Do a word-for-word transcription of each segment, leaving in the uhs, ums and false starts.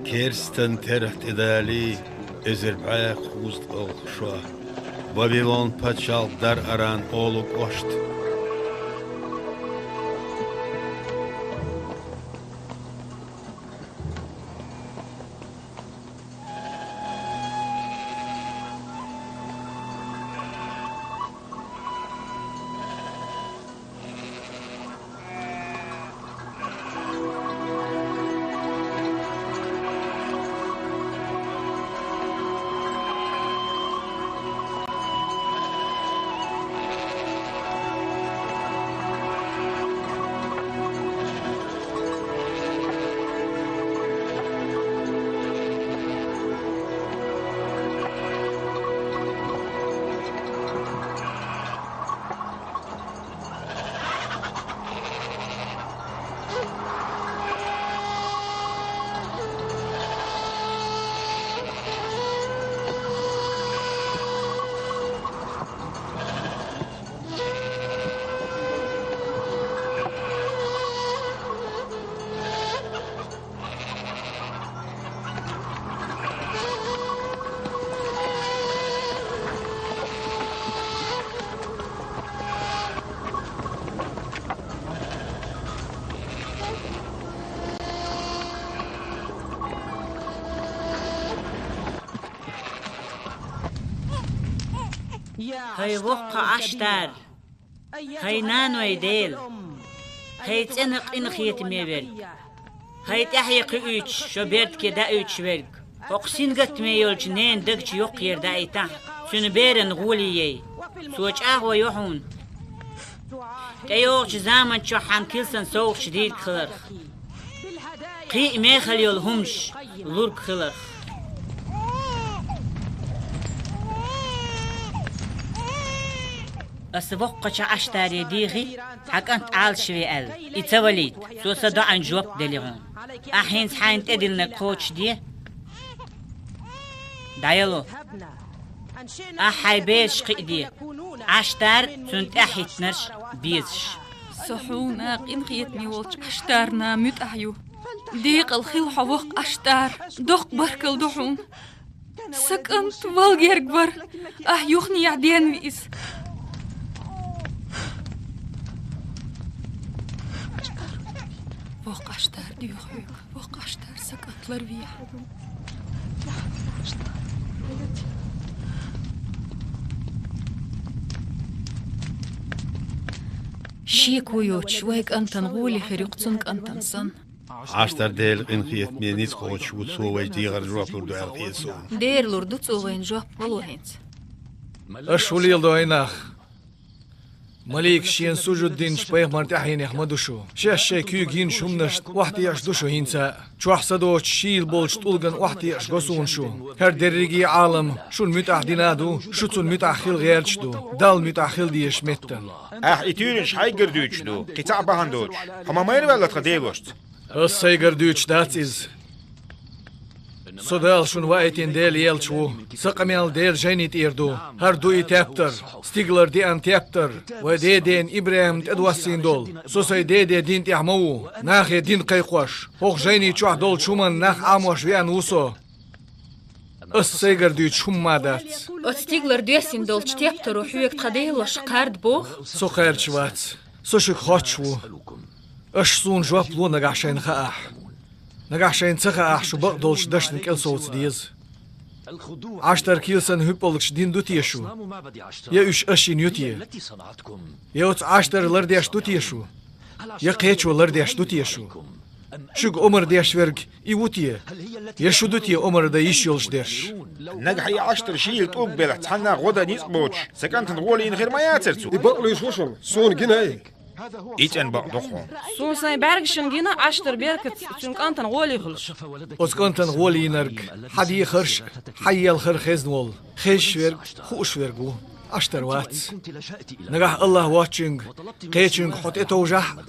Керстан терахь тӀедалий, эзар бӀаь кхузткъалгӀа шо. Вавилон пачхьалкх Дар-Аран олу кӀошт. ХӀай воккха Ӏаштар! ХӀай наной Дела! ХӀай цӀена къинхетаме верг! ХӀай тӀаьхье кхуьуьйтуш, шо бердке даийтуш верг! ХӀокху сингаттаме йолчу ненан даг чу йоккхера даийтахьа, цуьнан беран гӀоле яй. Цо чӀагӀо йо хьуна. ТӀейогӀучу заман чохь хьан килсан совгӀаташ дийриг хиларх. Кхин а мехала йолу хӀуманаш лург хиларх. Аса воккхачу Ӏаштаре дийхи, хьан кӀант Ӏалашве аьлла, и ца валийта, цо сан доӀанна жоп дели хьуна. Ахьа хӀинца хьайна тӀедиллинарг кхочушде. ДӀаяло. Ахьа хьайн бераш кхиаде, Ӏаштар, цунна тӀаьхьахӀиттинарш безаш. Со хьуна къинхетаме волчу Ӏаштарна муьтӀахь ю. Декъала хила хьо, воккха Ӏаштар, доккха баркалла ду хьуна. Сан кӀант вала герга вара, ахь юханехьа денви иза. Воккха Ӏаштар, дуьйхьа хьоьга, воккха Ӏаштар, сан кӀант ларвехьа. Шеко йоцуш, вайн кӀантана гӀоле хир ю-кх цуьнан кӀантана санна. Ӏаштар Делан къинхетаме ницкъ кхочуш ву, цо вайна дегӀана жоп лур ду аьлла хета суна. Дера лур ду цо вайна жоп, вало хӀинца. Аша хӀун леладо, хӀай нах? Маликаш шена сужуд динчу пайхамаран тӀаьхьенех ма ду шу. Шаьш шайн куьйга йинчу хӀуманашна охьатаьӀаш ду шу хӀинца а. Чохь са доцучу шийла болчу тӀулгана охьатаьӀаш го суна шу. ХӀара дерриге а Ӏалам шуна муьтӀахь дина а ду, шу цунна муьтӀахь хила гӀерташ а ду, Далла муьтӀахь хила дезачу меттана. Ахьа и туьйранаш хьайгара дуьйцуш ду, кхин цхьаъ бахьана доцуш. Хьо ма майра ваьлла тхан Делошца? Аса сайгара дуьйцуш дац иза. Со Дала шуна ваийтина Дела елча ву. Сан къамел Делан жайни тӀера ду. ХӀара ду и тептар, стигалара деана тептар, вайн деден ИбрахӀимна тӀедоссийна долу. Со сайн деден дин тӀехь ма ву, нахе дин кхайкхош. ХӀокху жайни чохь долчу хӀуманна нах Ӏамош веана ву со. Аса сайгара дуьйцуш хӀумма ма дац. Оцу стигалара доьссина долчу тептаро хьоьга тхан Делоша кхарда боху? Со кхаьрдаш вац. Со шуьга хоттуш ву. Аша суна жоп ло нагахь шайна хаахь. Нагахь шайна ца хаахь, шу бакъдолчу дашна кӀел совца деза. Ӏаштар килсан хӀуьппалгаш дина ду те шу? Я уьш аша йина ю те? Я оцу Ӏаштар лардеш ду те шу? Я кхечо лардеш ду те шу? Шуьга омра деш верг и ву те? Я шу ду те омра дан йиш йолуш дерш? Нагахь и Ӏаштар шийла тӀулг белахь, цхьаннах гӀо дан ницкъ боцуш, сан кӀантана гӀоле йина хир ма яцара цо? И бакълуьйш ву шуна, суна гина и. И цӀена бакъ ду хьуна. Суна сайн бӀаьргашна гина Ӏаштар беркатца цуьнан кӀантана гӀоле хуьлуш. Оцу кӀантана гӀоле йинарг хьан дехарш а, хьан елхар а хезна волу, хезаш верг а, хууш верг а ву. Ӏаштар вац. Нагахь АллахӀ воцчуьнга, кхечуьнга хьо тӀетовжахь а,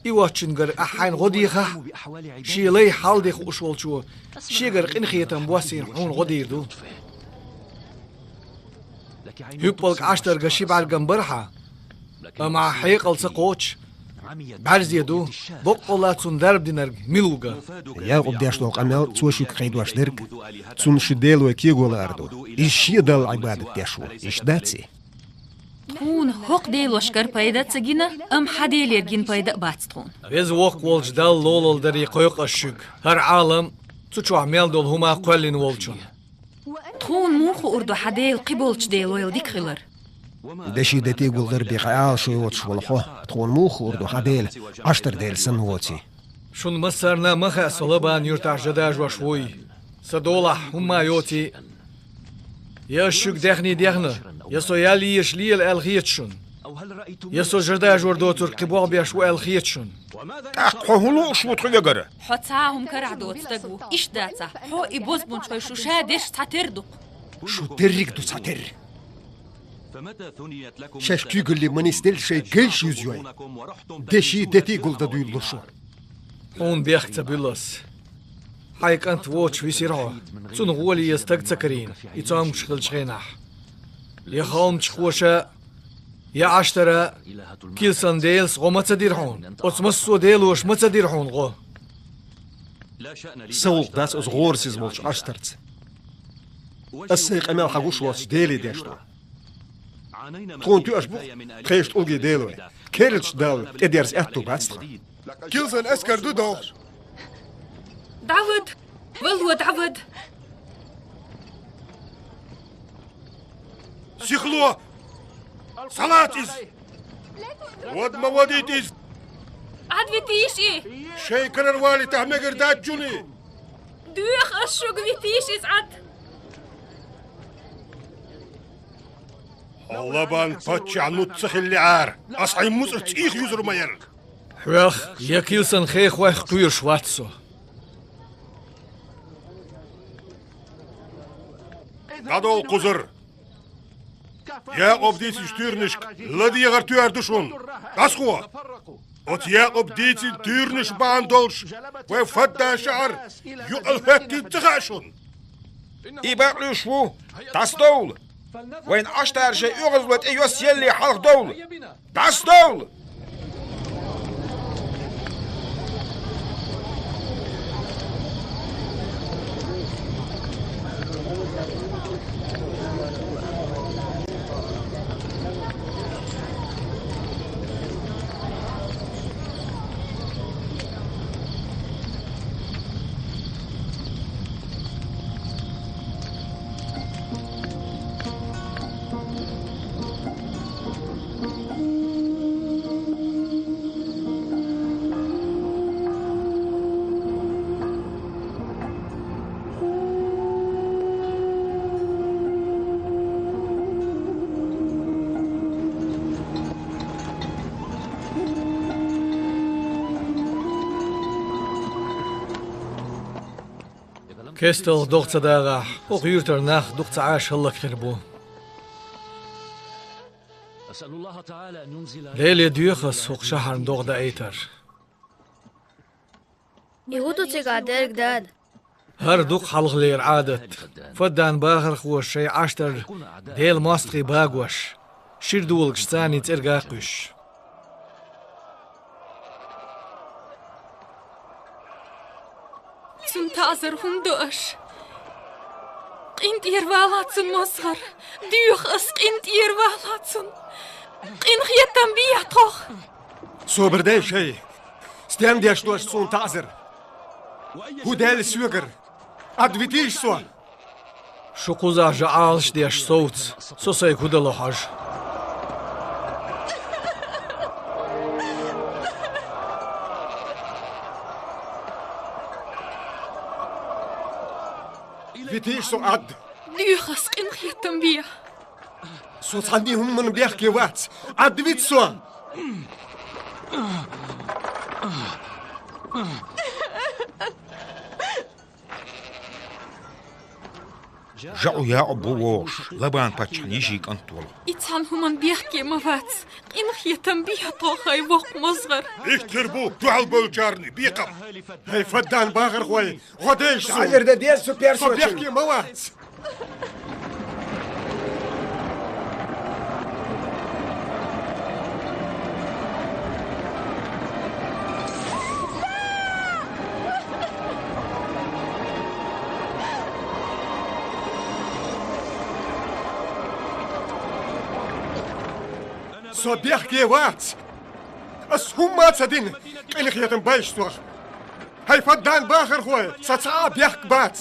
и воцчуьнгара ахь хьайна гӀо дехахь а, шен лай хьал де хууш волчо шегара къинхетам боссийна хьуна гӀо дийр ду. ХӀуьппалг Ӏаштарга ши бӀаьргам бара хьан, амма ахь хьекъал ца кхочуш, БӀарзе ду, боккъалла цунна дарба динарг мила вуга. Якъуба деш долу къамел цо шуьга кхайдош дерг, цунна шун делой кего лаар ду. Иза шен Далла Ӏибадат деш ву. Иштта дац и? Тхуна хӀокху делошкара пайда а ца гина, амма хьан делера гина пайда а бац тхуна. Веза Воккха волчу Далла лолалла даре кхойкху ас шуьга. ХӀара Ӏалам цу чохь мел долу хӀума кхоьллина волчунна. Тхуна муха хуур ду хьан Дела кхиболчу делойла дика хилар? Деши дети гулдар бен хьан ала шу йоцуш волу хьо, тхуна муха хуур ду хьан Дела Ӏаштар Дела санна воций? Шуна массарна а ма хаьа со Лабан юьртахь жа дажош вуй, сан долахь хӀумма йоций. Я ас шуьга даьхний дехна, я со ял езаш лела аьлла хета шуна. Я со жа дажор доцург кхин болх беш ву аьлла хета шуна. ТӀаккха хьо хӀун лууш ву тхоьгара? Хьо цхьа а хӀума карахь доцу стаг ву. Иштта дацахь, хьо и бозбунчхой шу ша деш цхьатерра ду-кх. Шу дерриг а ду цхьатерра. Шаьш куьйгалле ма нисделла шайн гайш юзайой. Деши дети гулдан дуьйлало шу. Хьуна бехк ца буьллу ас. Хьайн кӀант воцуш висира хьо. Цунна гӀоли еза стаг ца карийна, и цомгуш хиллачу хенахь. Я холмачу кхоша, я Ӏаштара, килсан делас гӀо ма ца дира хьуна. Оцу массо а делоша ма ца дира хьуна гӀо. Сан гӀуллакх дац оцу гӀорасиз волчу Ӏаштарца. Ас сайн къамел хьан гуш воцчу Деле деш ду. Тхуна тоьаш бу-кх тхешан тӀулгийн делой. Керлачу Далла тӀедерза аьтто бац тхан. Килсан эскар ду догӀуш. ДӀавада! Вало, дӀавада! Сихло! Салат иза! Вада ма вадийта иза! Ӏадвитийша и! Шайн карара валийтахь мегар дац шуна и! Доьху ас шуьга, витийша иза Ӏад! Хьо Лабан паччахьан нуц ца хиллехьара, ас хьайн муцӀарца ийха юзур ма яра. Хьоьх я килсан хехойх кхоьруш вац со. ДӀадовла кхузара! Якъуб дийцинчу туьйранашка ладегӀар тоьар ду шуна. ДӀасхо! Оцу Якъуб дийцина туьйранаш бахьана долуш вайн Фаддан шахьар юкъал хӀоьттина ца хаьа шуна? И бакълуьйш ву, дӀасадовла! Вайн Ӏаштар шайн оьгӀазло тӀе йоссаелле хьалха довла! ДӀасадовла! КесталгӀа догӀа ца дагӀахь, хӀокху юьртара нах дукха ца Ӏаш хӀаллакьхир бу. Деле доьху ас хӀокху шахьарна догӀа даийтар. И хӀун ду цигахь дерг, дада? ХӀара дукха хьалхалера Ӏадат. Фаддан бахархоша шайн Ӏаштар Делан мостагӀий багош, шира долагаш царний цӀерга а кхуьссуш. Цунна таӀзар хӀунда до аша? Къинтӏера вала цунна, мозгӀар! Доьху ас, къинтӏера вала цунна! Къинхетам бехьа тхох! Собар дай шай! Стен деш ду аша цунна таӀзар? ХӀун даьлла соьгара? Ӏад витийша со! Шу кхузахь жа Ӏалаш деш совца, со сайга хӀун дало хьожа. Витийша со Ӏад! Доьху ас, къинхетам бехьа! Со цхьанне хӀуманна бехке вац! Ӏад вита со! ЖаӀу Якъуб ву вогӀуш, Лабан-паччахьан йишин кӀант волу. И цхьана хӀуманна бехке ма вац! Къинхетам бехьа тхох, хӀай воккха мозгӀар! Иштта хир бу дуьхьал болчарна бекхам! ХӀай Фаддан бахархой, гӀо дайша суна! Со бехке ма вац! Со бехке вац. Ас хӀумма а ца дина, къинхетам бойла сох. ХӀай Фаддан бахархой, со цхьа а бехк бац.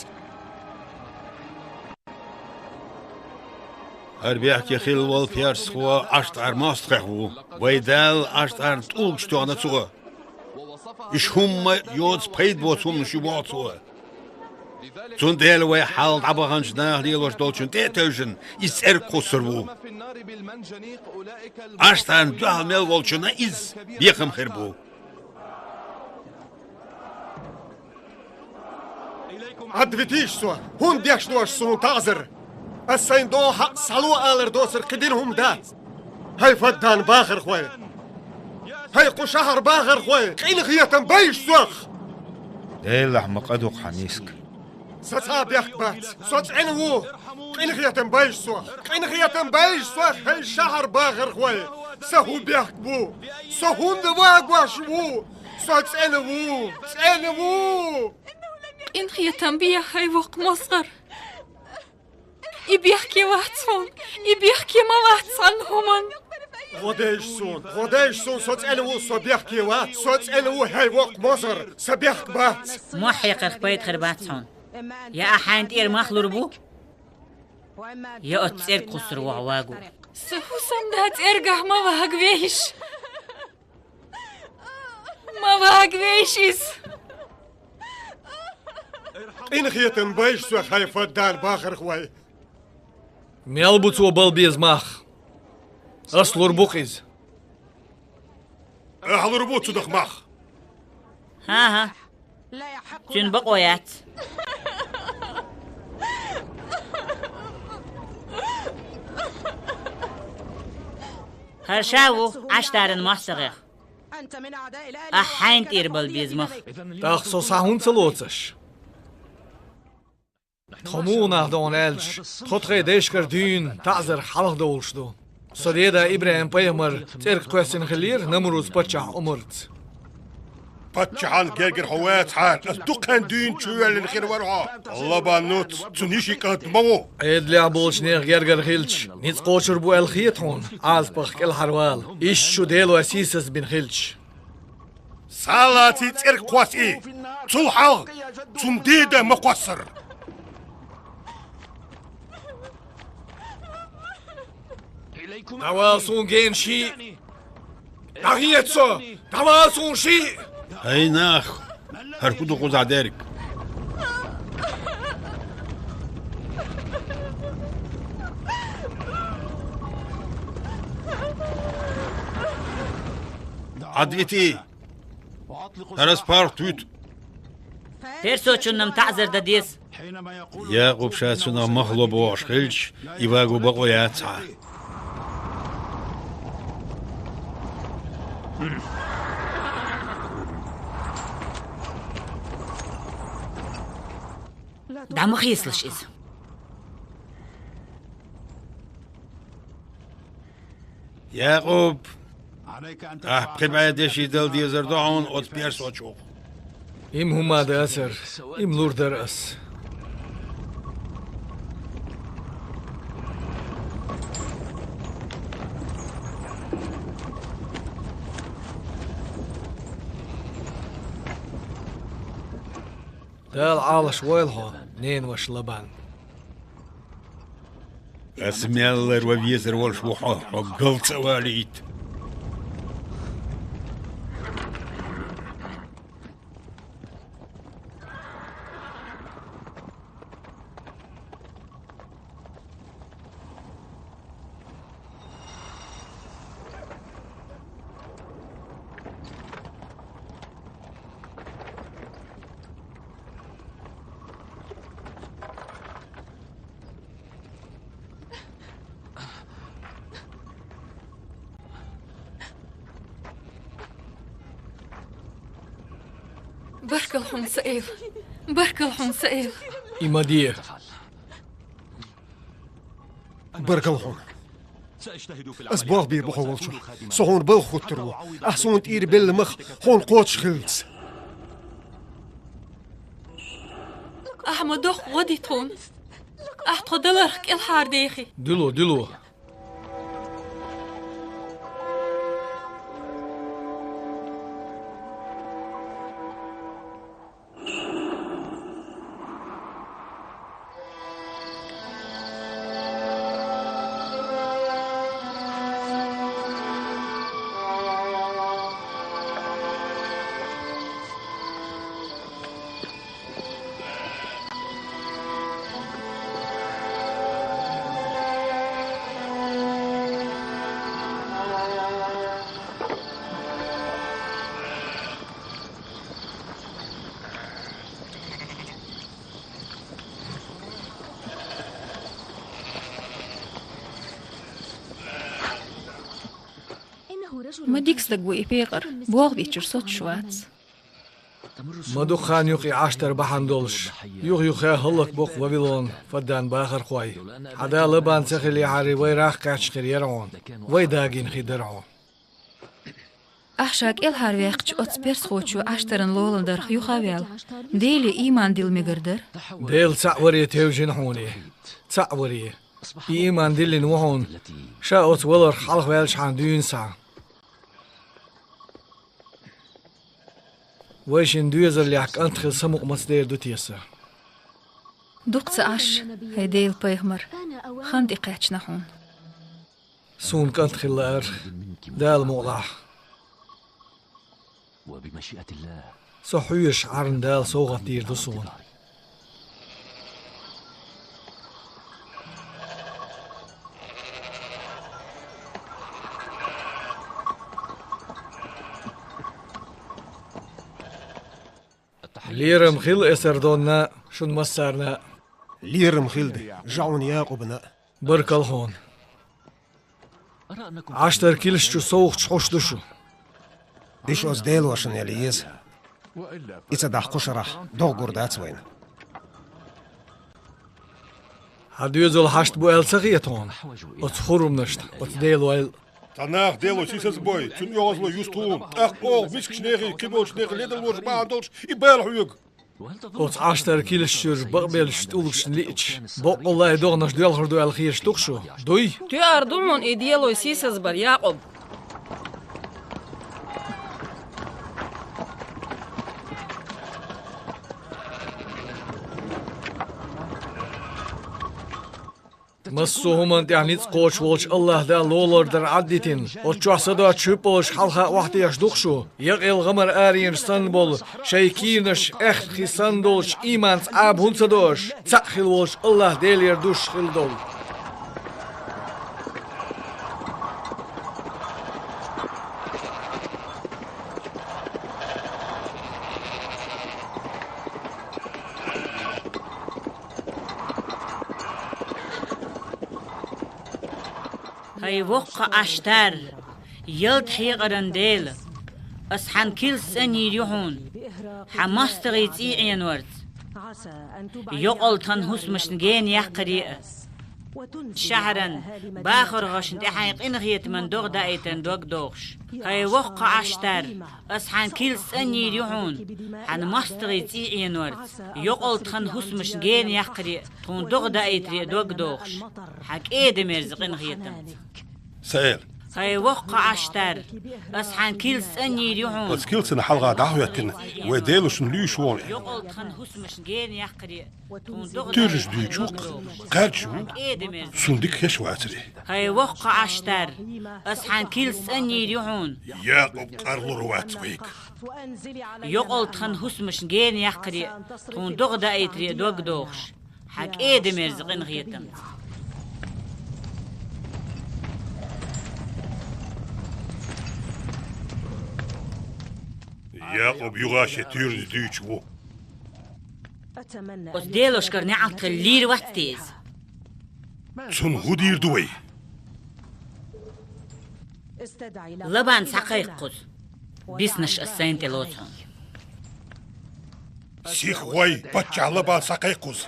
ХӀара бехке хилла волу персхо Ӏаштар мостагӀех ву. Вай Дала Ӏаштарна тӀулгаш тоьхна цо. Уьш хӀумма йоцу пайда боцу хӀуманаш ю боху цо. Цундела вай хьалха дӀабаханчу наха лелош долчунна тӀе а тевжина, иза цӀерга кхуссур ву. Ӏаштарна дуьхьал мел волчунна иза бекхам хир бу. Ӏадвитийша со, хӀунда деш ду аша суна таӀзар? Ас сайн догӀу хьакъ схьало алар доцург кхин дина хӀума дац. ХӀай Фаддан бахархой! ХӀай кху шахьар бахархой! Къинхетам бойла сох! Делахь ма къа ду-кх хьан миска. Со цхьа а бехк бац. Со цӀена ву. Къинхетам бойла сох. Къинхетам бойла сох, хӀай шахьар бахархой! Сан хӀун бехк бу? Со хӀунда вагош ву? Со цӀена ву. ЦӀена ву. Къинхетам бе, хӀай воккха мозгӀар. И бехке вац хьуна, и бехке ма вац цхьанна хӀуманна. ГӀо дайша суна, гӀо дайша суна, со цӀена ву, со бехке вац, со цӀена ву, хӀай воккха мозгӀар, сан бехк бац. Мохь хьекхарх пайда хир бац хьуна. Я ахь хьайна тӀера мах лур бу, я оцу цӀерга кхуссур ву хьо вагу. Сан хӀусамда цӀергахь ма вагаве иза. Ма вагаве иза. Къинхетам бойла сох, хӀай Фаддан бахархой! Мел бу цо бала беза мах? Ас лур бу-кх иза. Ахьа лур бу цунах мах? ХӀан-хӀа. Цуьнан бакъо яц. ХӀара ша ву Ӏаштаран мостагӀех. Ахь хьайна тӀера бала беза мах. ТӀаккха со схьа хӀунда ца лоцу аша? Тхо муха нах ду аьлча, тхо тхайн дайшкара дуьйна таӀзарх хьалхадовлуш ду. Со деда ИбрахӀим-пайхамар цӀерга кхоьссина хиллера Намруз-паччахь омарца. Паччахьан гергара хьо вацахьара, ас дукха хан дуьйна чувоьллина хир вара хьо. Лабан нуц, цуьнан йишин кӀант ма ву. Ӏедалехь болчу нехан гергара хилча, ницкъ кхочур бу аьлла хета хьуна, Ӏазапах кӀелхьарвала, иштта шу Дело сийсаз бина хилча. Схьа а лаций цӀерга кхосса и. Цул хьалха цунна деда ма кхоссара. ДӀавала суна гена шиъ! ДӀахеца со! ДӀавала суна шиъ! ХӀай нах! ХӀара хӀун ду кхузахь дерг? Ӏадвитий! ХӀара ас паргӀат вуьту. Персочунна-м таӀзар дан деза. Якъуб ша цунах мах ло бохуш хилча, и вагу бакъо яц хьан. ДӀа ма хецалаш иза. Якъуб, ахь пхи бӀе деши дала дезар ду хьуна оцу персочух. Има хӀума дан ацара, има лур дара ас. Дала Ӏалаш войла хьо, ненан ваша Лабан. Ас мел ларван везар волуш ву хьо, хьо галца а валийта. Баркалла хьуна, сан эла! Баркалла хьуна, сан эла! И ма де! Баркалла хьуна! Ас болх бийр бу хьо волчух. Со хьуна балха хӀуттур ву. Ахь суна тӀера белла мах хьуна кхочуш хилалц. Ахь ма доккха гӀо ди тхуна. Ахь тхо даларх кӀелхьардехи. Дуьло, дуьло. Ма дика стаг ву и пекъар, болх бечуьра соцуш вац. Ма дукха хан ю-кх и Ӏаштар бахьана долуш, юха-юха хӀаллакбо-кх Вавилон фаддан бахархой. Хьан да Лабан ца хиллехьара, вай рагӀ кхаьчна хир яра хьуна, вай да гина хир дара хьуна. Ахь ша кӀелхьарваьккхича, оцу персхочо Ӏаштаран лолла дарх юха а ваьлла, Деле ийман дилла мегар дара. Дела цхьаъ варе тевжина хьуна и. Цхьаъ варе. И ийман диллина ву хьуна, ша оцу валарх хьалхаваьллачхьана дуьйна схьа. Вайшинна доьзаллехь кӀант хила самукъа мацдер ду те сан? Дукха ца Ӏаш, хӀай Делан пайхамар, хан тӀекхаьчна хьуна. Суна кӀант хила лаара, Дала мукъалахь. Со хьоьжуш Ӏарна Дала совгӀат дийр ду суна. Лерам хила, Эсар-Донна, шун массарна а. Лерам хилда, жа хьуна Якъубна а. Баркалла хьуна. Ӏаштар килс чу совгӀаташ хьош ду шу. Уьш оцу Делошна яла еза. И ца дахь кху шарахь догӀа гур дац вайна. Хьан доьзал хьашт бу аьлла ца хета хьуна оцу хурманашна, оцу Делойла а? Цхьа наха Дело сийсазбой, цуьнан оьгӀазло юьсу тхуна, тӀаккха оха мискачу нехан, кхиболчу нехан ледарло бахьана долуш и бала хьоьгу. Оцу Ӏаштар килс чуьра бакъбеллачу тӀулгашна лиъча, боккъалла а догӀанаш доьлхур ду аьлла хеташ ду-кх шу? Дуй? Тоьар ду хьуна и Дело сийсазбар, Якъуб. Массо а хӀуманна тӀехь ницкъ кхочуш волчу АллахӀ Дала лолар дар Ӏад а дитина, оцу чохь са доцчу шуьпалш хьалха охьатаьӀаш ду-кх шу, якъаелла гӀамар аренаш санна болу, шайн кийранаш аьхпахь санна долчу ийманца Ӏаба хӀунда ца до аша, цхьаъ хила волчу АллахӀ Делера дузуш хила долу? ХӀай воккха Ӏаштар, ялта хьекъаран Дела, аса хьан килс цӀанйийр ю хьуна, хьан мостагӀийн цӀий Ӏенорца. Йокъал тхан хӀусамашна гена яккхаре а, шахьаран бахархошна тӀе хьайн къинхетаман догӀа даийтаран дог дохуш. ХӀай воккха Ӏаштар, аса хьан килс цӀанйийр ю хьуна, хьан мостагӀийн цӀий Ӏенорца. Йокъал тхан хӀусамашна гена яккхаре а, тхуна догӀа даийтаре а дог дохуш, хьан кӀеда-мерза къинхетамца. Саэл. ХӀай воккха Ӏаштар, аса хьан килс цӀанйийр ю хьуна. Оцу килсана хьалха дӀахӀоьттина вай Делошна луьйш ву хьуна. Йокъал тхан хӀусамашна гена яккхаре а, тхуна догӀа даийтаре а дог дохуш. Туьраш дуьйцу, кхаьрдаш ву, суна дика хезаш вацаре. ХӀай воккха Ӏаштар, аса хьан килс цӀанйийр ю хьуна. Якъуб къарлур вац вайга. Йокъал тхан хӀусамашна гена яккхаре а, тхуна догӀа даийтаре а дог дохуш, хьан кӀеда-мерза къинхетамца. Якъуб юха а шен туьраш дуьйцуш ву. Оцу Делошкара неӀалт хила лийр вац те иза? Цунна хӀун дийр ду вай? Лабан схьакхайкха кхуза. Биснарш ас сайна тӀе лоцу хьуна. Сиха гӀой, паччахь Лабан схьакхайкха кхуза.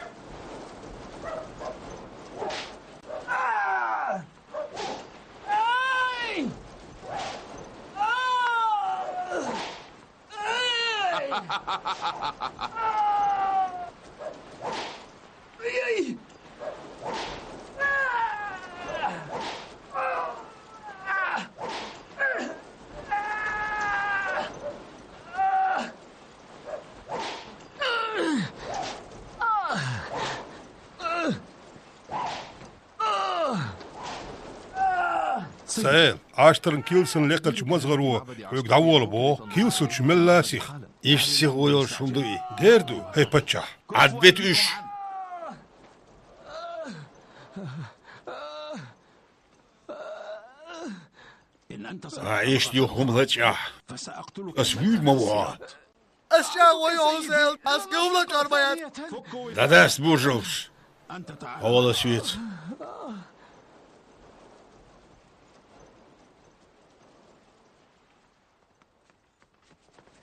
Саэл, Ӏаштаран килсан лекхарчу мозгӀаро хьоьга дӀавола боху, килсачу мелла а сиха. Иштта сиха вон йолуш хӀума ду и? Дера ду, хӀай паччахь. Ӏад бета уьш! Ахьа иштта юха хӀума лачахь, ас вуьйр ма ву хьо. Ас чӀагӀо йо хьуна, Саэл, ас говла чӀор ма яц. ДӀадаста божалш, хьо вала соьца.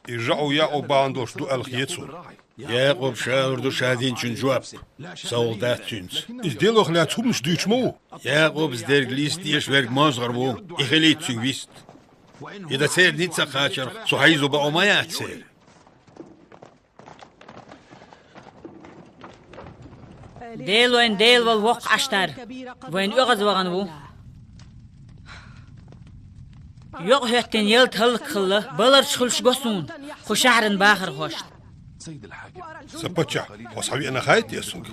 И жаӀу Якъуб бахьана долуш ду аьлла хета суна. Якъуб шалур ду ша динчун жоп. Сан гӀуллакх дац цуьнца. Иза Делах лаьцна хӀуманаш дуьйцуш ма ву. Якъубас дерг листа дезаш верг мозгӀар ву, и хилийта цуьнга вист. И дан церан ницкъ а кхачарх, со хьайзо бакъо ма яц церан. Делойн Дела волу воккха Ӏаштар, вайна оьгӀаз вахана ву. Йокъа хӀоьттина ялта хӀаллакьхилла, баларчу хуьлуш го суна, кху шахьаран бахархошна. Сан паччахь, хьо схьавеана хаьий те суна?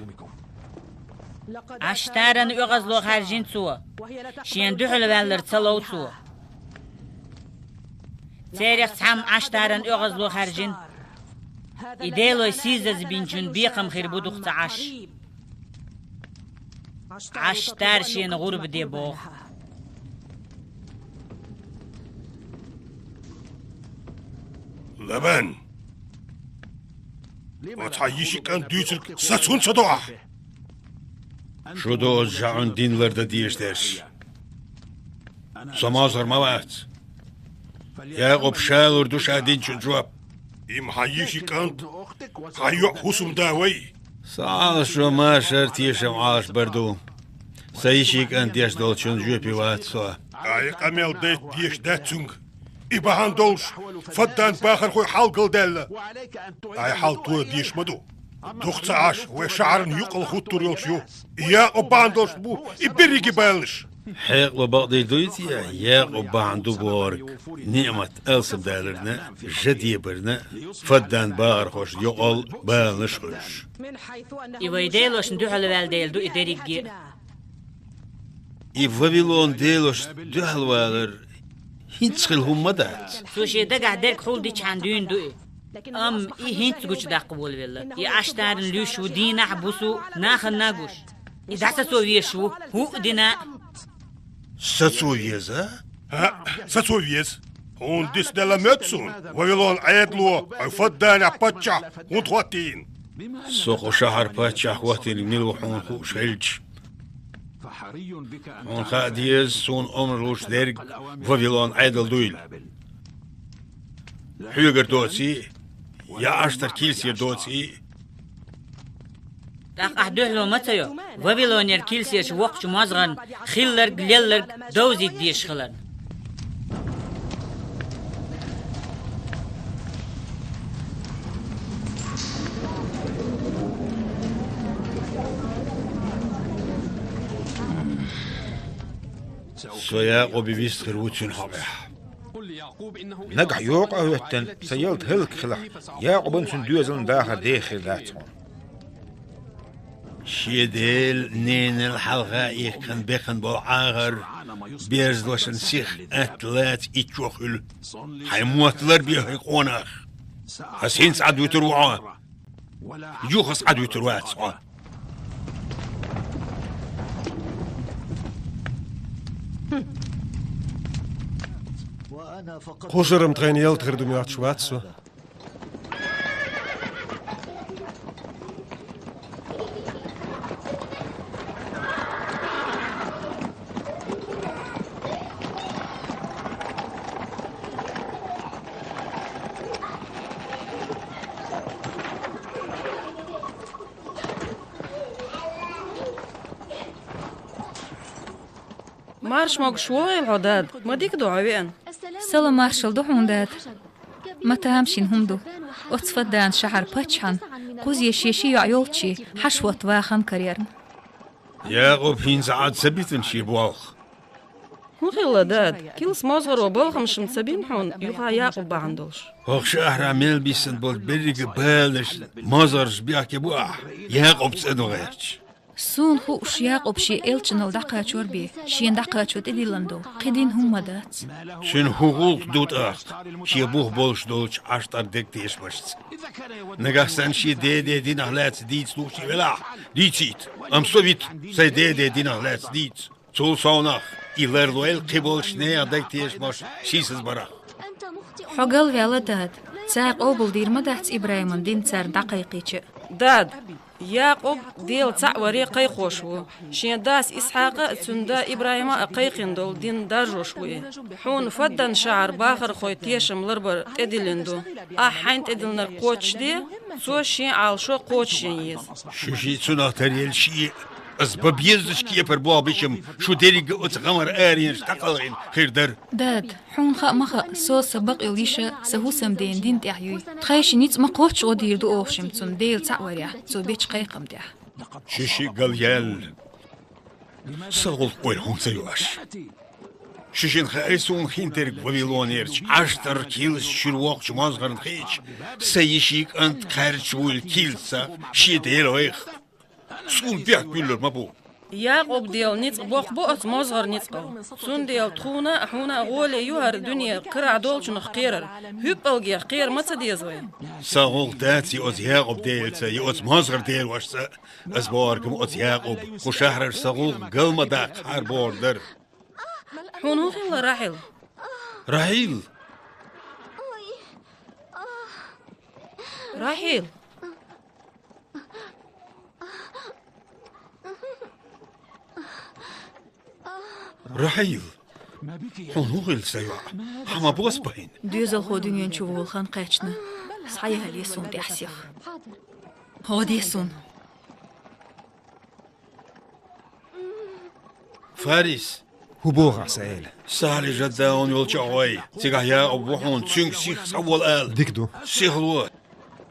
Ӏаштаран оьгӀазло хаьржина цо, шена дуьхьал ваьллар ца лов цо. Церах цхьамма Ӏаштаран оьгӀазло хаьржина. И Делой сийсазбинчун бекхам хир бу дукха ца Ӏаш. Ӏаштар шена гӀурба де боху. Лабан! Оцхьа йиши кӀант дуьйцург саца хӀунда ца до ахь? Шу ду оцу жаӀун дин лардан дезаш дерш. Со мозгӀар ма вац. Якъуб шалур ду ша динчун жоп. Има хьан йиши кӀант, хьан йоӀ хӀусамда вай. Со Ӏалашо машар тешам Ӏалаш бар ду. Сан йиши кӀант деш долчун жоьпе вац со. Ай къамел дайта дезаш дац цуьнга. И бахьана долуш, Фаддан бахархой хьалгалдаьлла. Ай хьал тоха дезаш ма ду. Дукха ца Ӏаш, вай шахьарна юкъал хӀуттур йолуш ю. И Якъуб бахьана долуш бу, и берриге баланаш. Хьекъало бакъдийр дуй те, Якъуб бахьана ду бохург, ниӀмат алсамдаларна, жа дебарна, Фаддан бахархошна юкъал баланаш хуьлуш. И вай делошна дуьхьал ваьлла дела ду и дерриге а. И Вавилон делошна дуьхьал валар хӀинца хила хӀума ма дац. Цо шен дагахь дерг хьул дичхьана дуьйна ду и. Амма и хӀинца гучудаккха волавелла. И Ӏаштаран луьйш ву дийнахь а, буса а, нахана а гуш. И дӀасацо везаш ву, хӀуъа дина а. Сацо веза? ХӀаъ, сацо веза. Хьуна дицделла моьтту суна, Вавилон Ӏедало, хьо Фадданехь паччахь хӀунда хӀоттийна? Со кху шахьар паччахь хӀоттийнарг мила ву хьуна хууш хилча. Хьуна хаа деза, суна омра луш дерг Вавилон Ӏедал дуйла. Хьоьгара доций, я Ӏаштар килсера доций. ТӀаккха ахь дуьхьало ма ца йо, Вавилонера килсерчу воккхачу мозгӀарна хилларг, лелларг довзийта дезаш хиларна. Со Якъубе вист хир ву цуьнан хьокъехь. Нагахь йокъа а хӀоьттина, сан ялта хӀаллакьхилахь, Якъубан, цуьнан доьзалан дахар деха хир дац хьуна. Шен дела, ненал хьалха иккхина бекхна болу Ӏахар берзалошна сиха атта лаца итт чо хуьлу. Хьайн мотт ларбе хӀай къонах. Ас хӀинца Ӏад вуьтур ву хьо. Юха ас Ӏад вуьтур вац хьо. Кхушарам тхайна ялта хир ду моьттуш вац со. Марша могуш вогӀийла хьо, дада, ма дика ду хьо веана. Салам-маршалла ду хьуна, дада. Ма тамашийна хӀума ду. Оцу Фаддан шахьар паччахьна кхуза шен ши йоӀ йолччий хьаша хӀотта вахана карайарна. Якъуб хӀинца Ӏад ца битина шен болх. ХӀун хилла, дада? Килс мозгӀаро балхамаш-м ца бина хьуна, юха Якъуб бахьана долуш? ХӀокху шахьарахь мел биссина болу берриге баланаш, мозгӀарш бехке бу ахь, Якъуб цӀа ду гӀерташ. Суна хууш, Якъуб шен элчанал дӀакхачор бен, шена дӀакхачо тӀедиллина ду, кхин дина хӀума ма дац. Цуьнан хӀун гӀуллакх ду тӀаккха шен бух болуш долчу Ӏаштар дегтешамашца? Нагахь санна шен деде динах лаьцна дийца лууш и велахь, дийцийта, амма со вита, сайн деде динах лаьцна дийца. Цул совнах, и ларлойла кхин болчу нехан дегтешамаш сийсазбарах. Хьо галваьлла, дада. Цара къобалдийр ма дац ИбрахӀиман дин царна дӀакхайкхийча. Дада, Якъуб Дела цхьаъ варе кхайкхош ву. Шен дас Исхьакъа а, цуьнан да ИбрахӀима а кхайкхина долу дин даржош ву и. Хьуна Фаддан-шахьар бахархойн тешам ларбар тӀедиллина ду. Ахь хьайна тӀедиллинарг кхочушде, цо шен Ӏалашо кхочушъян еза. Шу шиъ цунах таръелла шиъ а, ас бан безачу кепара болх бечам, шу дерриг а оцу гӀамар аренаш дӀакхалхина хир дара. Дада, хьуна хаа ма хаьа, со, сан бакъйолу йиша, сан хӀусамдена дин тӀехь юй. Тхайн ши ницкъ ма кхоччуш гӀо дийр ду оха шимма цунна Дела цхьаъ варехь, цо бечу кхайкхам тӀехь. Шу шиъ галъяьлла. Сан гӀуллакх ойла хӀунда ца ю аша? Шу шина хаьий суна хиндерг Вавилонерчу Ӏаштар килс чуьра воккхачу мозгӀарна хиъча, сан йишин кӀант кхаьрдаш вуйла килсца шен дела вайх? Суна бехк буьллур ма бу. Якъуб Дела ницкъ боккха бу оцу мозгӀар ницкъал. Цундела тхуна а, хьуна а гӀоле ю хӀара дуьне карахь долчунах кхерар. ХӀуьппалгех кхера ма ца деза вай. Сан гӀуллакх дац я оцу Якъуб Делаца, я оцу мозгӀар делошца. Ас бохург ма оцу Якъуб, кху шахьараш сан гӀуллакх гал ма даккхахьара бохург дара. Хьуна хӀун хилла, Рахьил? Рахьил! Рахьил! Рахьил! Хьуна хӀун хилла, сан йоӀ? Хьан ма бос бахьина? Доьзалхо дуьнен чу волу хан кхаьчна. Схьаялае суна тӀехь сиха. ГӀо де суна. Фарис! ХӀун боху ахь, сан эла? Сахьли жаддаун йолчу а гӀой. Цигахь Якъуб ву хьуна, цуьнга сиха схьавола ала. Дика ду. Сихло.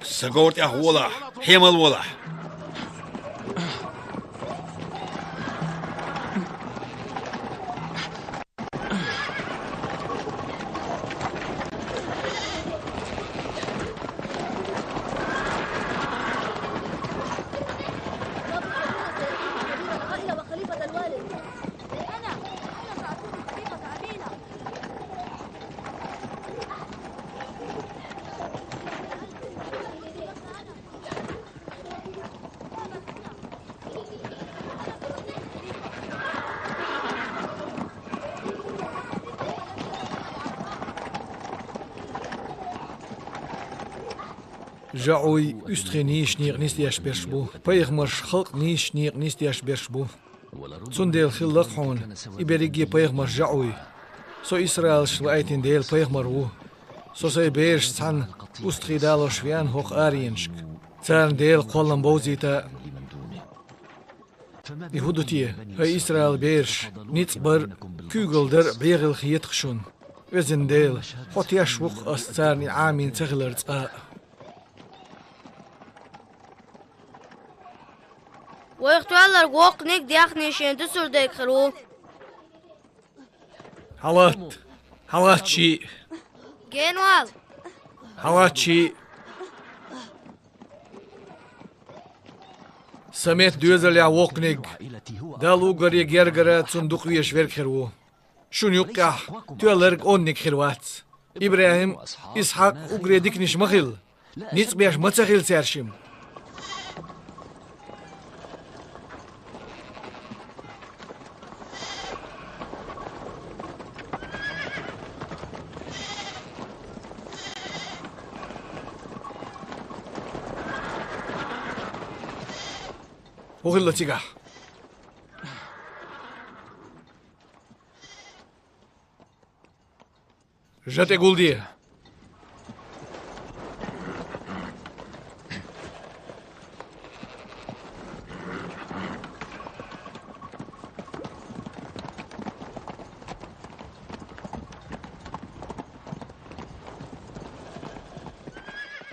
Сан говра тӀехь волахь, хьемал волахь. ЖаӀуй уьстагӀий нийсачу некъа нисдеш берш бу, пайхамарш халкъ нийсачу некъа нисдеш берш бу. Цундела хилла-кх хьуна, и берриге пайхамарш жаӀуй. Со Исраилшна лаийтина Делан пайхамар ву. Со сайн берашца цхьаьна устагӀий далош веана хӀокху аренашка, царна Делан кхоллам бовзийта а. И хӀун ду те, хӀай Исраил бераш, ницкъ бар а, куьйгалла дар а бегӀийла хета-кх шуна? Везан Дела, хьо теш ву-кх ас царна и Ӏамийна ца хилар цкъа а. Вайх тоьлларг воккханиг а, даьхниг а шен дуьсур дерг хир ву. Хьалатта! Хьалатта шиъ! Генвал! Хьалатта шиъ! Сан метта доьзалехь воккханиг, Далла уггаре гергара цунна дукха везаш верг хир ву. Шуна юккъехь тоьлларг онниг хир вац. ИбрахӀим, Исхьакъ уггаре диканаш ма хилла. Ницкъ беш ма ца хилла цаьршимма. ХӀун хилла цигахь? Жа тӀе гулде!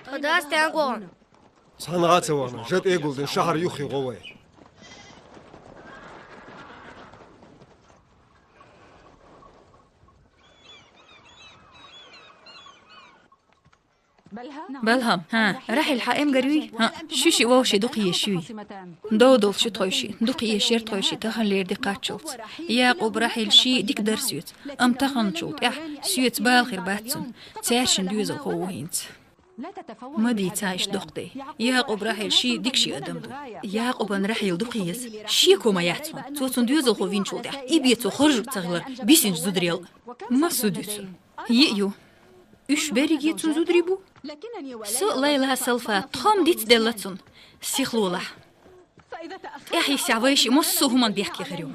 Тхан дас стенга вахана? Цхьанна а ца вахана, жа тӀе а гулдина, шахьар юххе гӀо вай. Балхам, хӀан, Рахьил хьан эмгар юй? ХӀаъ, шу шиъ вовшийн дукха езаш юй. Дов долуш ю тхойшиъ, дукха езаш яра тхойшиъ таханлера де кхаччалц. Якъуб, Рахьил шиъ а дика дара соьца, амма таханчул тӀаьхьа соьца бала хир бац цунна, цаьршинна доьзалхо ву хӀинца. Ма дийца иштта доккха де. Якъуб, Рахьил шиъ а дика ши адам ду. Якъубан Рахьил дукха еза. Шеко ма яц хьуна. Цо цунна доьзалхо винчул тӀаьхьа и бен цо хоржур ца хилар бисинчу зударел а. Ма суд ю цунна. Йиъ ю. Уьш берриге цунна зударий бу. Со а, Лайла а, Салфа а тхо-м дицделла цунна. Сихлолахь. ТӀехьа йиссе вайшиъ массо а хӀуманна бехке хир ю.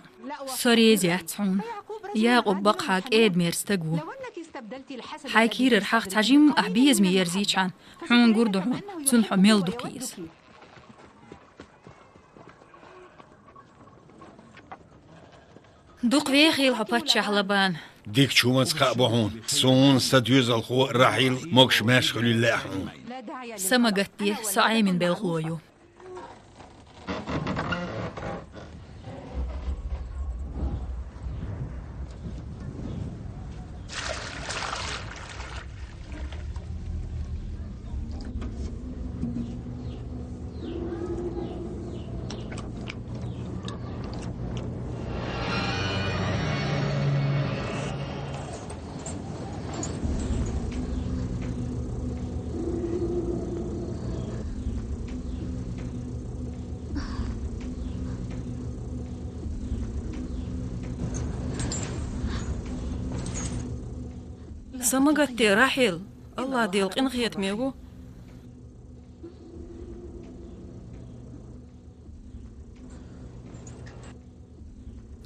Со реза яц хьуна. Якъуб бакъахьа кӀеда-мерза стаг ву. Хьай кийрара хьагӀ цхьа жимма ахь безаме ерзийча хана, хьуна гур ду хьуна, цунна хьо мел дукха еза. Дукха вехийла хьо, паччахь Лабан. Дикача хӀуманца кхаъ бу хьуна. Суна сан доьзалхо Рахьил могуш-маьрша хуьлийла лаьа хьуна. Са ма гатде, со Ӏемина белхало ю. Са ма гатде, Рахьил, АллахӀ Дела къинхетаме ву.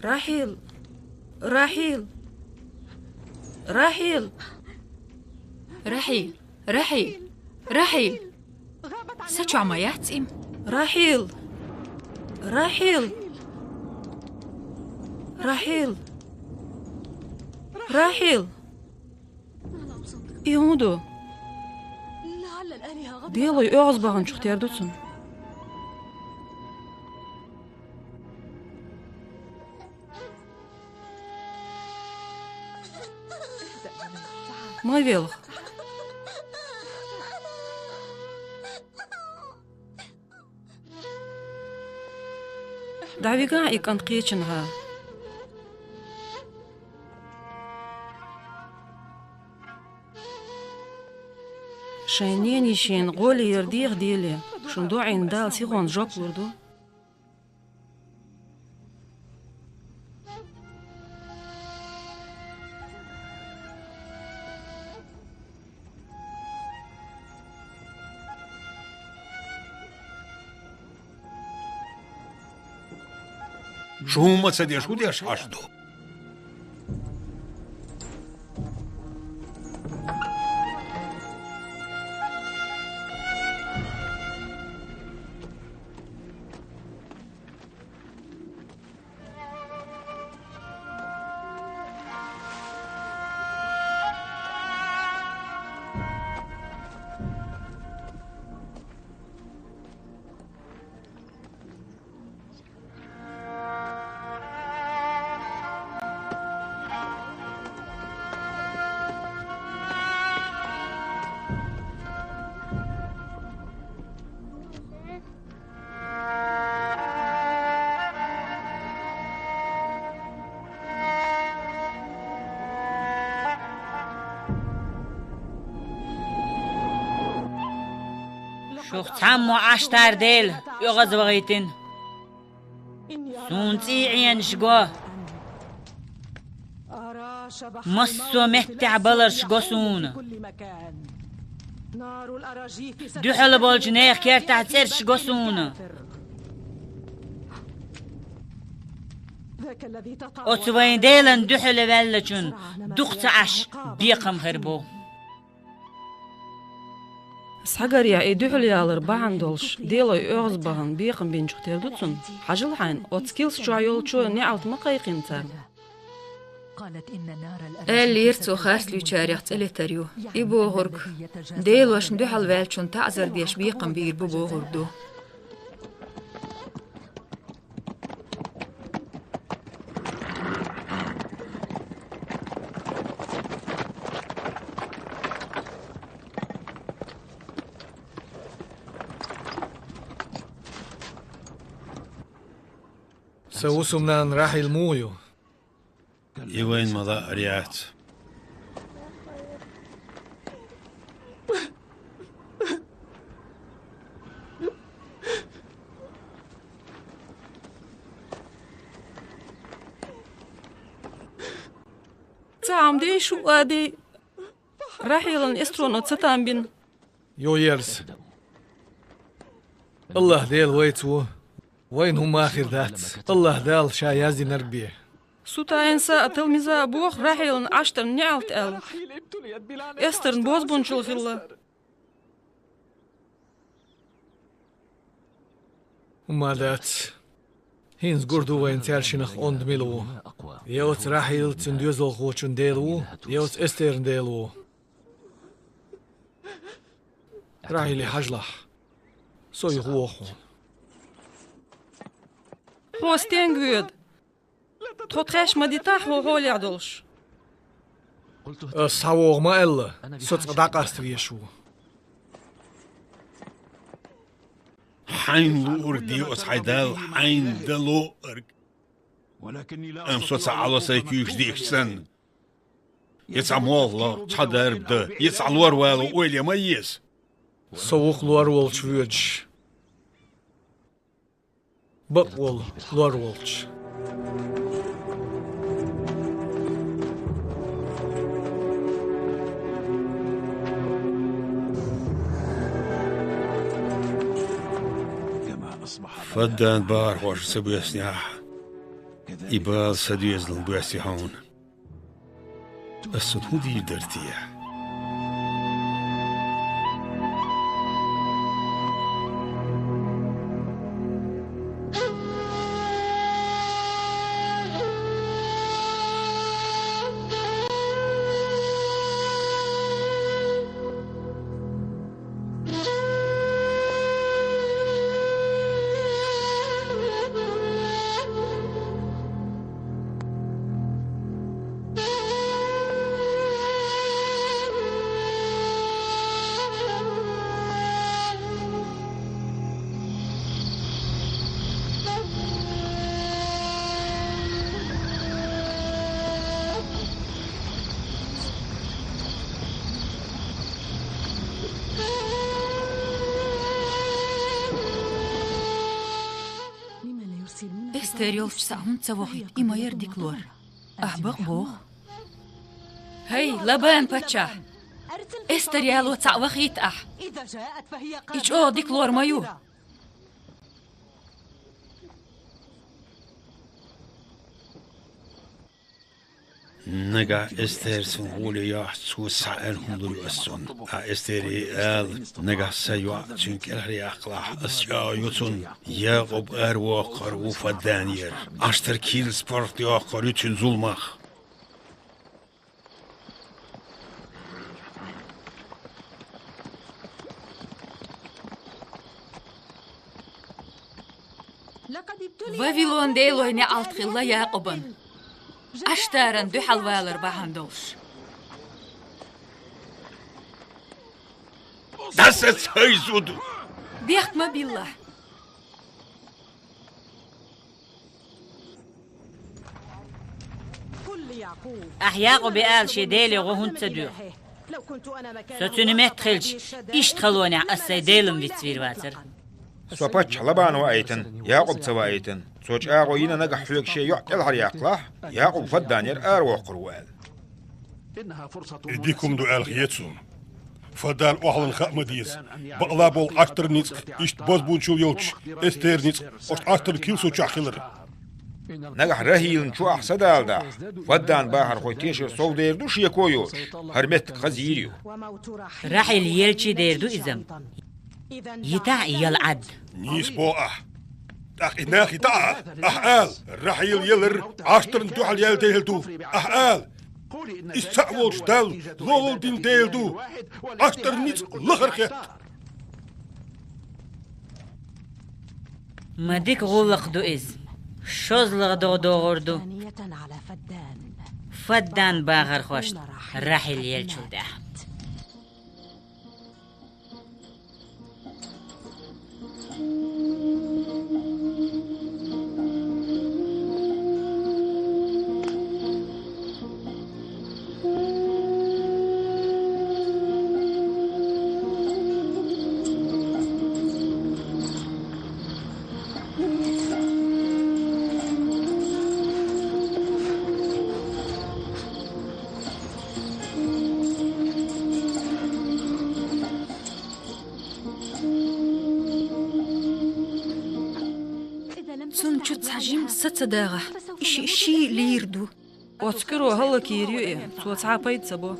Рахьил! Рахьил! Рахьил! Рахьил! Рахьил! Рахьил! Са чохь ма яц им? Рахьил! Рахьил! Рахьил! Рахьил! И хӀун ду? Делой оьгӀазбаханчух тера ду цунна. Ма велха. ДӀавигахьа и кӀант кхечанхьа. Шайн ненан йишина гӀоле яр деха, Деле, шун доӀина Дала сихонца жоп лур ду. Шу хӀумма ца деш, хӀун деш Ӏаш ду? Шух цхьаммо Ӏаш тар Дела оьгӀазвахийтина. Суна цӀий Ӏенаш го. Массо а меттехь баларш го суна. Дуьхьал болчу нехан кертахь цӀераш го суна. Оцу вайн Делан дуьхьал ваьллачун дукха ца Ӏаш бекхам хир бу. Схьагарехь и дуьхьал ялар бахьана долуш, Делой оьгӀазбахана бекхам бинчух тера ду цунна. Хьажал хьайна, оцу килс чохь йолчо неӀалт ма кхайкхина царна. Аьллера цо харцлуьйчарех цӀе летар ю. И бохург, Делошна дуьхьал ваьллачун таӀзар деш бекхам бийр бу бохург ду. Сан вусумнана Рахьил муха ю? И вайна ма лаьара яц. Цхьа хӀума дей, шу а дей. Рахьилан эстроно ца там бина. Йо, ерза. АллахӀ Дела вайца ву. Вайна хӀумма хир дац, АллахӀ Дала Ша яздинарг бе. Сутаинса а, Талмиза а боху Рахьилна Ӏаштарна неӀалт аьлла, Эстарна бозбунчалла хилла. ХӀумма дац. ХӀинца гур ду вайна цаьршинах онда мила ву. Я оцу Рахьил цуьнан доьзалхочун дела ву, я оцу Эстеран дела ву. Рахьиле, хьажалахь. Со юха воху хьуна. Хьо стенга воьду? Тхо тхаьш ма дитахь хьо хьолехь долуш. Ас схьавогӀу ма аьлла, со цкъа дӀакъаста везаш ву. Хьайна луург де оцу хьайн Далла, хьайна дан луург. Амма со ца Ӏало сайн куьйгаш дийхча санна. Я цхьа молха ло, цхьа дарба дан, я цхьа лор вало ойла ма еза. Со ву-кх лор волчу воьдуш. Бакъволу лор волчу. Фаддан бахархоша ца боьссинехь, и бала сан доьзална боьссий хьуна. Ас цунна хӀун дийр дара те? Эстер йолчу схьа хӀунда ца вохуьйту, и ма яра дика лор. Ахь бакъ боху. ХӀай, Лабан паччахь! Эстер яло цхьаъ вахийта ахь. И чӀогӀа дика лор ма ю. Нагахь Эстер цунна гӀоле йохьуш, цо схьа аьлла хӀума лур ю ас цунна. Ахь Эстере ала, нагахь сан йоӀ цуьнан кӀелхьаре яккхалахь, ас чӀагӀо йо цунна, Якъуб аравоккхур ву Фадданера. Ӏаштар килс паргӀат йоккхур ю цуьнан зуламах. Вавилон делой неӀалт хилла Якъубан, Ӏаштаран дуьхьал валар бахьана долуш. ДӀасаца, хӀай зуда! Бехк ма билла! Ахь Якъубе ала, шен Деле гӀо хӀунда ца доьху? Со цуьнан метта хилча, иштта халонехь ас сайн Делан вицвийр вацара. Со паччахь Лабан ваийтина, Якъуб ца ваийтина. Цо чӀагӀо йина нагахь хьоьга шен йоӀ кӀелхьаряккхалахь, Якъуб Фадданера аравоккхур ву аьлла. И дика хӀума ду аьлла хета суна. Фаддан охьалан хаа ма деза, бакъала болу Ӏаштар ницкъ иштта бозбунчалла йолчу Эстеран ницкъ оцу Ӏаштар килсо чохь хилар. Нагахь Рахилна чу ахь садала дахь, Фаддан бахархой тешар сов дер ду шеко а йоцуш, хӀара меттиг хаза йийр ю. Рахил елчий дер ду иза. Йитахь а яла Ӏад. Нийса боху ахь. ТӀаккха и нах йитахь а, ахь ала, Рахил елар Ӏаштарна дуьхьал яьлла дела ду. Ахь ала, иза цхьаъ волчу Далла лолла дина дела ду. Ӏаштар ницкъ лахара хетта. Ма дика гӀуллакх ду иза. ШозлагӀа догӀа догӀур ду. Фаддан бахархошна Рахил елчул тӀаьхьа. Цунна чу цхьа жима са ца дагӀахь, и шиъ ший лийр ду. Оцу кӀуьро хӀаллакйийр ю и, цо цхьа а пайда ца бо.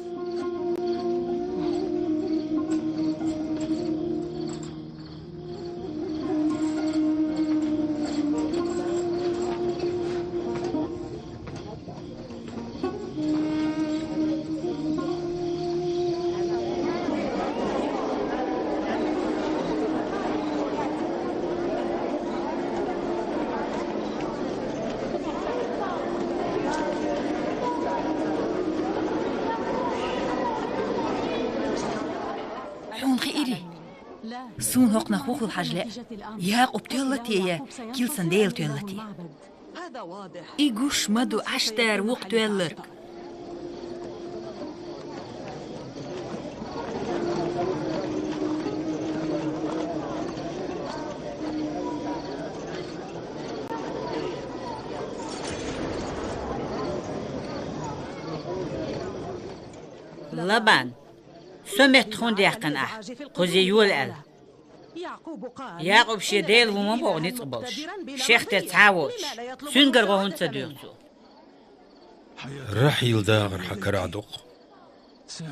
Хьуна хиирий? Суна хӀокхунах хӀун хуьлу хьажа лаьа? Якъуб тоьлла те я Килсан Дела тоьлла те? И гуш ма ду Ӏаштара вукху тоьлларг. Лабан, со метта хӀунда яьккхина ахь, кхузе йола аьлла? Якъуб шен Дела ву ма боху ницкъ болуш, шех тера цхьа а воцуш, цуьнгара гӀо хӀунда ца доьху цо? Рахьил дахар хьан карахь ду-кх.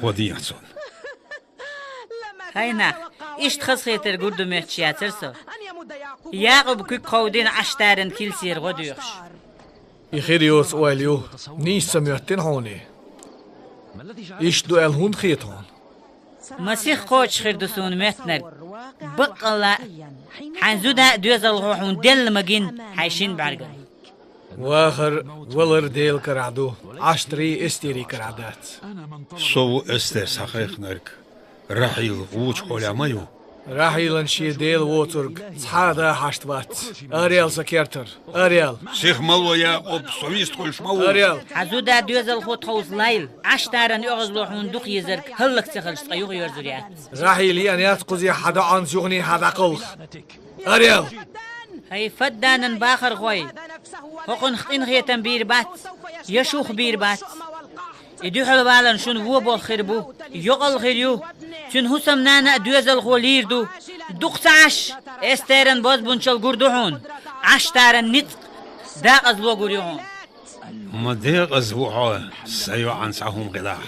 ХӀо дехьа цунна. ХӀай нах, иштта хазахетар гур ду моьттуш яцара со. Якъуб куьг кховдийна Ӏаштаран килсера гӀо доьхуш. И хир йоцу ойла ю, нийса ца моьттина хьуна и. Иштта ду аьлла хӀунда хета хьуна? Масех кхочуш хир ду суна моьттинарг. Баккъалла а, хьайн зуда а доьзалхо хьуна делла ма гина хьайн шина бӀаьргана. Вахар, валар Делан карахь ду, Ӏаштарий, Эстерий карахь дац. Со ву Эстер схьахайкхинарг. Рахьил вочу хьолехь ма ю. Рахьилан шен Дела воцург цхьа а да хьашта вац. Араял сан кертара. Араял. Сиха ма ло, Якъуб, со вистхуьлуш ма ву. Араял. Хьан зуда доьзалхо тховса лайла. Ӏаштаран оьгӀазло хьуна дукха езарг хӀаллак ца хилча цкъа юхайоьрзур яц. Рахьил еана яц кхузахь хьан доӀанца юханехьа дӀакхалха. Араял. ХӀай Фадданан бахархой, хӀокхунах къинхетам бийр бац, я шух бийр бац. И дуьхьал валарна шуна вон болх хир бу, йокъал хир ю. Цуьнан хӀусамнана а доьзалхо лийр ду. Дукха ца Ӏаш, Эстеран бозбунчалла гур ду хьуна, Ӏаштаран ницкъ, декъазло гур ю хьуна. Ма декъаза ву хьо, сан йоӀана цхьа хӀума хилахь.